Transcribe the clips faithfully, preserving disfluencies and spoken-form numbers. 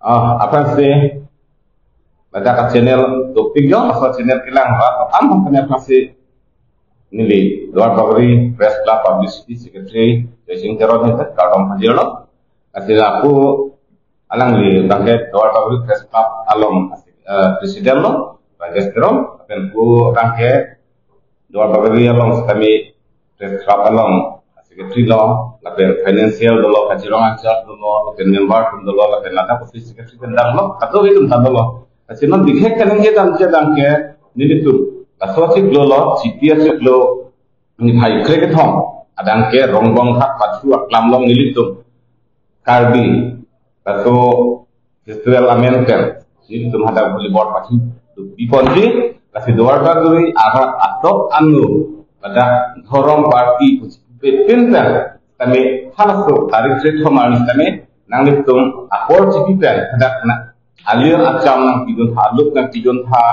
Ah, aphrangsi ladak a-channel dopik jo, laso channel kelang ba, am ham kene aphrangsi neli Duarbagori Press Club Publicity Secretary Joysing Teron hita kardom pajirlo. Lasi lapu alangli bangke Duarbagori Press Club along, eh, President lo, Rajesh Teron, lapen pu bangke Duarbagori along sitame Press Club along Secretary lo, lapen Financial dolo, Kachirong Anchar dolo, lapen member atum dolo, lapen ladak office secretary pen dam lo, kadokave atum ta dolo. Lasi non bikhek kaningje damji abangke nelitum laso achiklo lo, Chiti achiklo niphai krekethom abangke Rongbonghat pathu aklam along nelitum Karbi laso festival amen pen nelitum hadak volleyball pathu biponji, lasi Duarbagori arat atok anu ladak dhorom party pusi pepin pen sitame halaso tarik krekethom arni sitame nanglitum apor chipi pen hadak na alir acham nangpidun tha, alup nangpidun tha,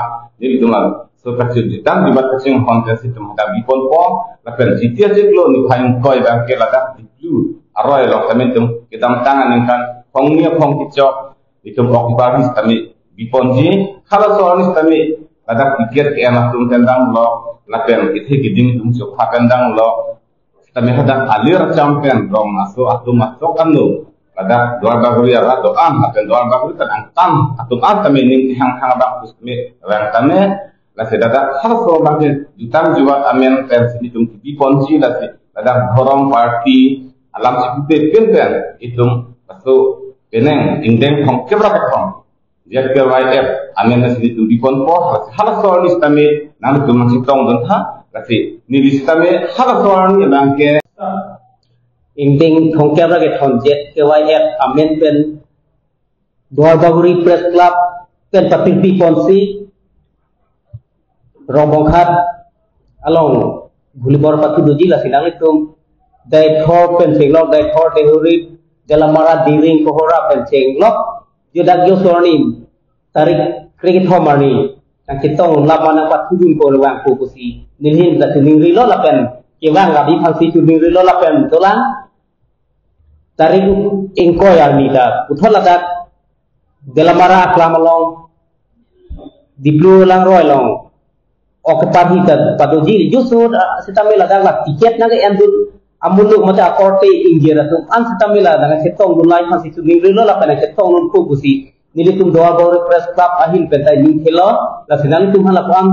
nelitum laso kachir jitang dibat kachinghon pen si itum hadak biponpo, lapen Chiti achiklo niphai ingkoi abangke ladak Diplu aroi along sitame itum kedamtang aningkan phongni aphong kechok itum occupy sitame biponji, halaso arni sitame ladak ticket ke-en atum pen damlo, lapen kethe keding atum chokha pen damlo, sitame hadak alir acham pen rong aso atum atok anu ladak Duarbagori arat do-an lapen Duarbagori pen angtan atum an tame ning kehang hang abang pusme rang tame, lasi ladak halaso abangke jutang jubat amen pen si nelitum kebiponji, lasi ladak dhorom party alam si pepin pen itum laso penang ingdeng thomkep ra kethom Z K Y F amen si nelitum biponpo, halaso arni sitame nanglitum nangchetongdun tha, lasi neli sitame halaso arni abangke ingdeng thomkep ra kethom Z K Y F amen pen Duarbagori Press Club pen patirpi ponsi Rongbonghat along volleyball pathu doji, lasi nanglitum Deithor pen chenglok, Deithor, Dehurit, Delamara, Diring, Kohora pen chenglok, jo dak jo arni tarik krekethom arni nangchetong lama nangpathudunpo vangpo pusi nelihin ta chiningrilo lapen kevang abi aphansi chiningrilo lapen dolang tarik ingkoi arni ta puthot ladak Delamara aklam along, Diplu langroi along occupy ta padoji, jo sitame ladak la ticket nang endun amuluk mate akorte ingjir atum an sitame la nangchetongdun lai aphansi chiningrilo lapen nangchetongdunpo pusi nelitum Duarbagori Press Club ahin pen ta ningthelo, lasi nanglitum hala aphan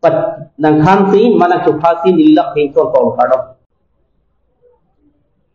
pat nangthansi ma nangchophasi neli la pengton tol kardom.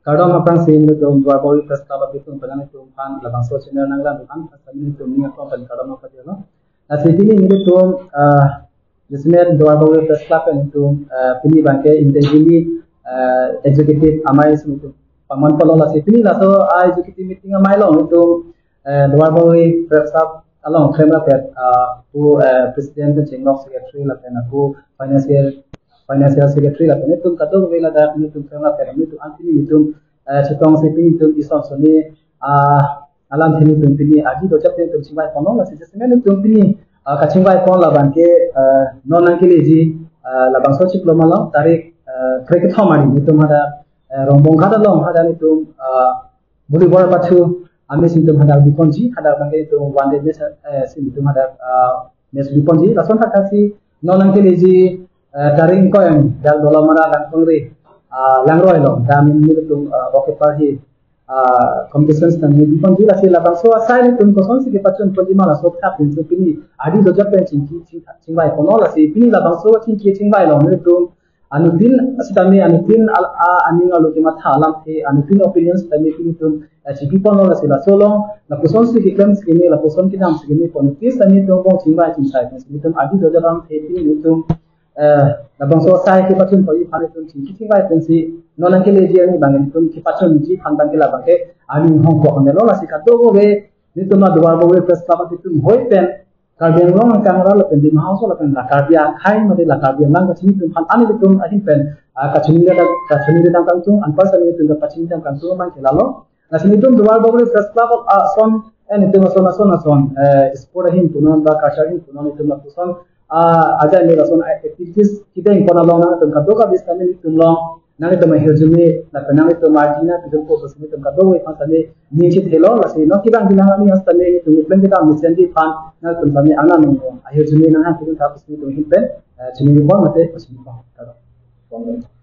Kardom aphrangsi nelitum Duarbagori Press Club apitum pen nanglitum aphan labangso channel nanglang aphan, lasi nelitum ning atum pen kardom pajirlo. Lasi pini nelitum, ah, jasemet Duarbagori Press Club pen nelitum, ah, pini abangke ingdeng hini, ah, executive amei si nelitum paman polo, lasi pini laso, ah, executive meeting amei along nelitum, eh, Duarbagori Press Club along klemrap-et, ah, pu, eh, President pen chenglok, Secretary lapen pu Financial, Financial Secretary lapen itum kadokave ladak nelitum klemrap-et nelitum an pini nelitum, eh, chetongsi pini nelitum ison soni, ah, alamthe nelitum pini aji dojak nelitum chingvai ponlo, lasi jasemet nelitum pini, ah, kachingvai pon abangke, eh, non nangkeleji, eh, labangso achiklo malom tarik, eh, krekethom arni nelitum hadak, eh, Rongbonghat along hadak nelitum, ah, volleyball pathu amatch si nelitum hadak biponji, hadak abangke nelitum one day match, eh, si nelitum hadak, ah, match biponji. Lason thakthaksi non nangkeleji, eh, tarik ingkoi arni dak Dolamara Langpangri, ah, langroi along dak nelitum, ah, occupy, ah, competition si nangbiponji, lasi labangso asai nelitum kosonsi kepachun ponji ma laso thap nelitum pini aji dojak pen chingki ching, chingvai ponlo, lasi pini labangso chingki chingvai along nelitum anuttin sitame anuttin al-, a-, aning alo kematha alamthe, anuttin opinion sitame pini nelitum, eh, chipi ponlo, lasi laso along lapuson si keklem si keme, lapuson kedam si keme pu anuttin sitame nelitum bong chingvai chingsai pen si nelitum aji dojak alamthe pini nelitum, eh, labangso asai kepachun ponji aphan nelitum chingki chingvai pensi non nangkeleji arni abang nelitum kepachunji aphan abangke labangke aning hongkok melo, lasi kadokave nelitum la Duarbagori Press Club apitum hoi pen Karbi Anglong angkang ra lapen Dima Hasao lapen la Karbi akhei mate la Karbi Anglong kachini atum aphan an nelitum ahin pen, ah, kachini le, kachini le tang kangtung, anpar sitame nelitum kachini tang kangtung abangke lalo. Lasi nelitum Duarbagori Press Club, ah, ason, eh, nelitum ason, ason, ason, eh, sport ahin punon ba culture ahin punon nelitum lapuson, ah, ajai neli ason, ah, activities kedeng pon along nelitum kadokave sitame nelitum along Nanglitum ahirjume, lapen nanglitum arjina pidunpo pusi nelitum kadokave aphan sitame ning chethelo, lasi non kevang di nanglitum sitame nelitum pleng kedam mesenji aphan nanglitum sitame anang nung ahirjume nanghang pidun tha pusi nelitum ahin pen, eh, chiningri pon mate, chiningri pon. Kadokave.